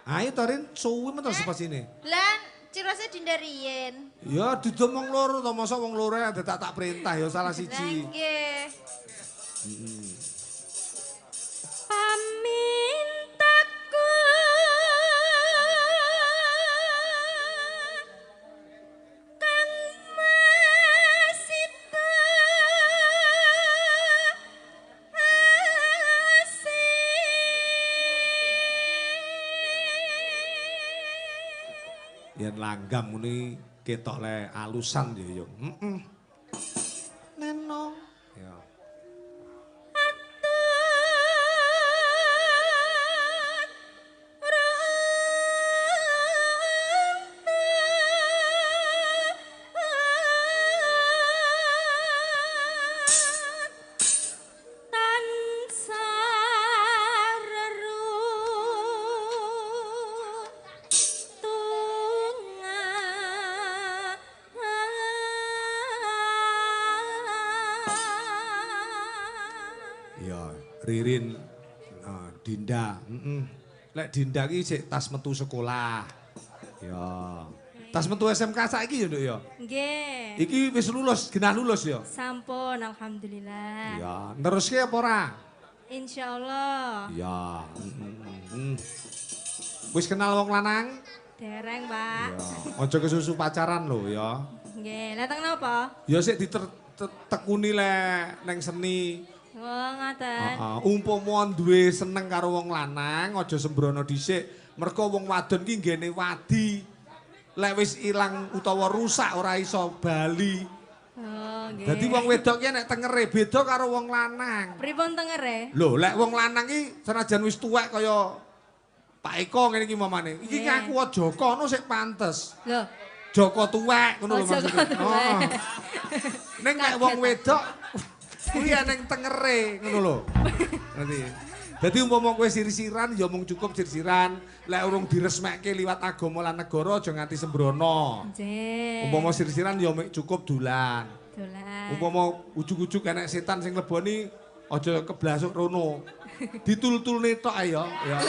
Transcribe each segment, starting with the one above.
Ayo to Rin, suwi men to sepasine. Lah, cirose Dinda riyen. Ya didum wong loro to, mosok wong loro tak tak perintah ya salah siji. Lah nggih. Pamintaku Kang Masita asih. Yen langgam ngene ketok le alusan ya ya. Heeh. Neno. Ya. Ririn, Dinda, Lek Dinda ki sik tas metu sekolah. Ya. Tas metu SMK saiki ya, Nduk ya? Nggih. Iki wis lulus, genah lulus ya? Sampun, alhamdulillah. Ya, neruske apa ora? Insyaallah. Ya. Wis kenal wong lanang? Dereng, Pak. Ya. Aja kesusu pacaran lho ya. Nggih, lha teng napa? Ya sik ditekuni lek neng seni. Oh, ngaten. Heeh, umpama duwe seneng karo wong lanang aja sembrono dhisik. Mergo wong wadon ki nggene wadi. Lek wis ilang utawa rusak ora iso bali. Oh, nggih. Dadi wong wedok ki nek tengere beda karo wong lanang. Pripun tengere? Lho, lek wong lanang ki senajan wis tuwek kaya Pak Eko ngene iki mamane. Iki ngaku Joko ngono sik pantes. Lho, Joko tuwek ngono lho maksudnya. Heeh. Ning nek wong wedok kuwi eneng tengere ngono lho. Ngerti. Dadi umpama kowe sir-siran ya mung cukup sir-siran, lek urung diresmekke liwat agama lan negara aja nganti sembrono. Nggih. Umpama sir-siran ya mung cukup dolan. Dolan. Umpama ujug-ujug enek setan sing leboni aja keblasuk rono. Ditultulne tok ae ya. Ya.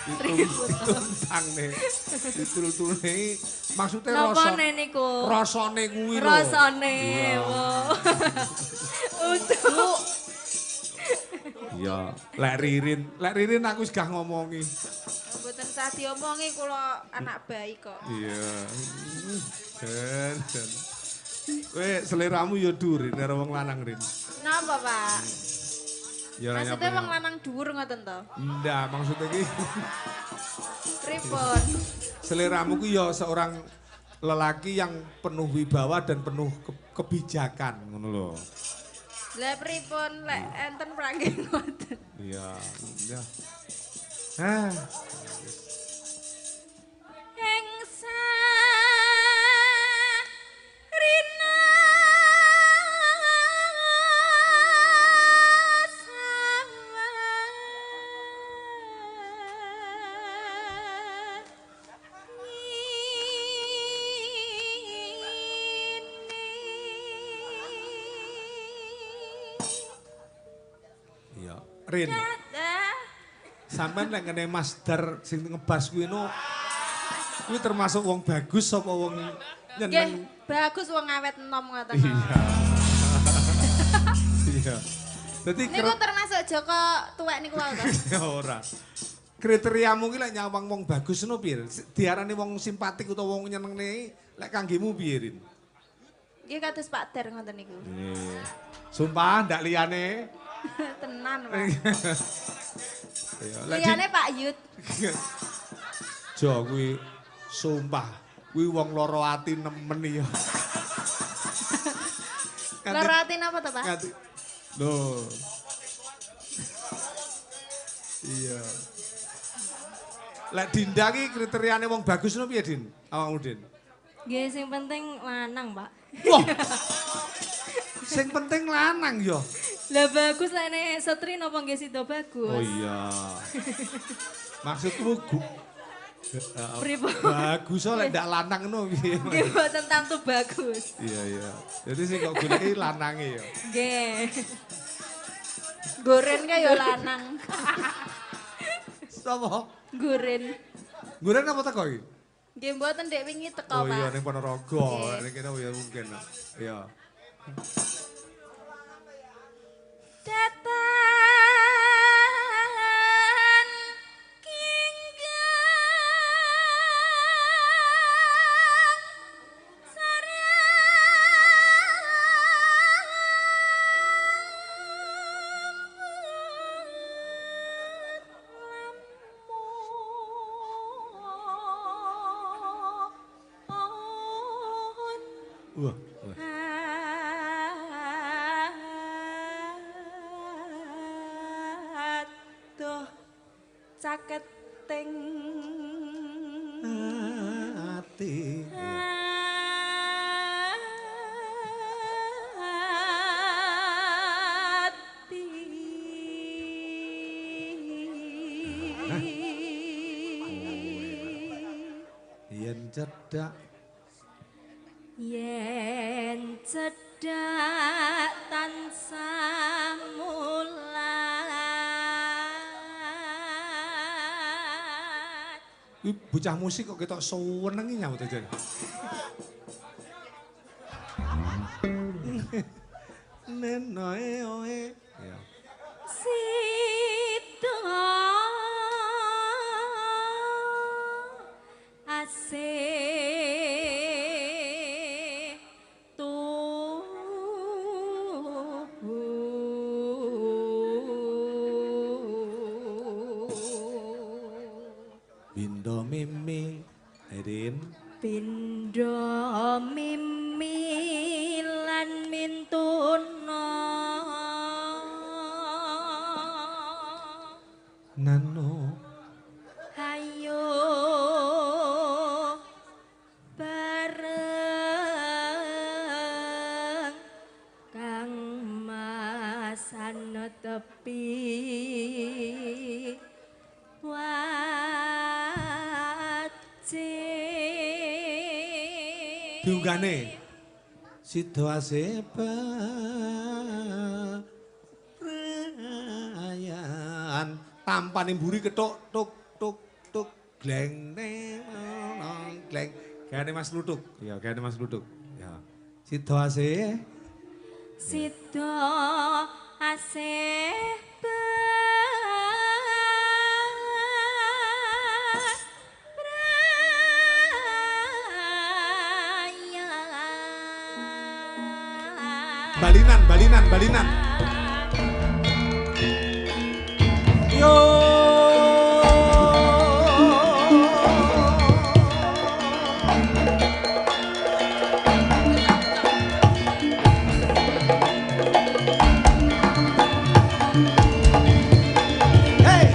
Dituntang-ne. Ditultulne maksudnya rasa. Napane niku? Rasane kuwi lho. Rasane. Untuk. Iya, lek Ririn aku wis gak ngomongi. Mboten sah diomongi kula anak bayi kok. Iya. Ben. Kowe seleramu ya dhuwur karo wong lanang, Rin. Napa, Pak? Ya, maksudnya wong lanang dhuwur ngoten to? Ndak, maksudnya iki pripun? Seleramu ku ya seorang lelaki yang penuh wibawa dan penuh kebijakan ngono lho. Lah pripun lek enten prangge ngoten. Iya, iya. Ah. Ing sarina Rin. Sampeyan lek ngene Mas Dar sing ngebas kuwi no kuwi termasuk wong bagus apa wong nyeneng? Nggih, bagus wong awet enom ngoten. Iya. Iya. Dadi niku termasuk Joko tuwek niku wae to? Ora. Kriteriamu ki lek nyawang wong bagus ngono piye? Diarani wong simpatik utawa wong nyenengne lek kanggemu piye, Rin? Nggih kados Pak Dar ngoten niku. Nggih. Sumpah ndak liyane. Tenan, Pak. Iya, liyane Pak Yud. Jo kuwi sumpah kuwi wong lara ati nemen ya. Lara ati napa to, Pak? Lho. Iya. Lek Dinda ki kriteriane wong bagus ngono piye, Din? Awakmu, Din? Nggih, sing penting lanang, Pak. Wah. Sing penting lanang ya. Lah bagus lek nek setri napa nggih sida bagus. Oh iya. Maksudmu bagus lek ndak lanang ngono piye? Nggih mboten tamtu bagus. Iya iya. Jadi sing kok goleki lanange ya. Nggih. Goren kae ya lanang. Sapa? Gurin. Gurin apa teko iki? Nggih mboten ndek wingi teko, Pak. Oh iya ning Ponorogo, ning kene ya mungkin. Iya. Datan kinggang saram Wah. Aduh, caketing ati. Ati. Yen cedhak, yen cedhak tansah mulat. Iki bocah musik kok ketok senenge nyambut aja. Nenoe oe. Ya. Sida asih tuhu. Bindo mimi Erin. Bindo mimi lan mintuna. Nano. Hayo bareng Kang Mas ana tepi wajib. Diunggane sida asih prayan tampane mburi ketuk tuk tuk tuk gleng neng gleng gayane Mas Luthuk. Ya gayane Mas Luthuk. Ya. Sida asih, sida asih balinan, balinan, balinan. Yo. Hey.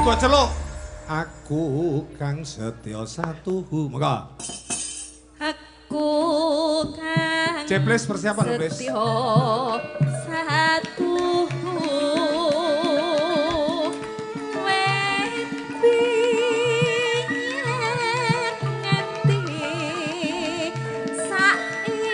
Buka celuk. Aku kang setya satuhu. Monggo. Aku kang Ceples persiapan lho, Ples. Setya satuhu. Wit biyen nganti saiki.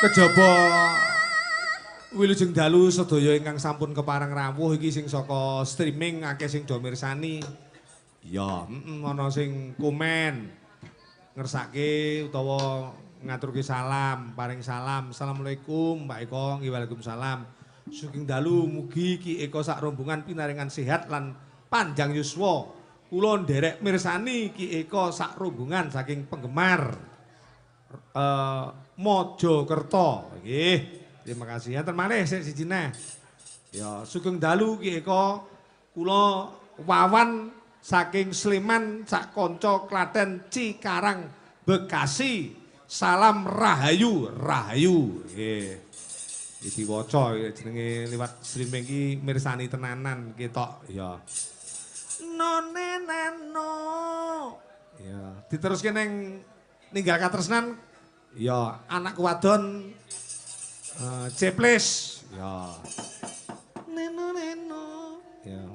Kejaba wilujeng dalu sedaya ingkang sampun kepareng rawuh iki sing saka streaming akeh sing do mirsani. Ya, ana sing komen ngersake utawa ngaturke salam, paring salam. Assalamualaikum Mbak Eko, nggih waalaikumsalam. Sugeng dalu mugi Ki Eko sak rombongan pinaringan sehat lan panjang yuswa. Kula nderek mirsani Ki Eko sak rombongan saking penggemar Mojokerto. Nggih, terima kasih. Enten malih sik siji neh. Ya, sugeng dalu Ki Eko, kula Wawan saking Sleman sak kanca Klaten Cikarang Bekasi. Salam rahayu, rahayu. Nggih. Iki diwaca jenenge liwat streaming iki mirsani tenanan ketok ya. None nano. Ya, diteruske ning ninggal katresnan ya anak wadon Ceples ya. Neno neno. Ya.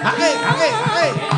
Hae, hae, hae.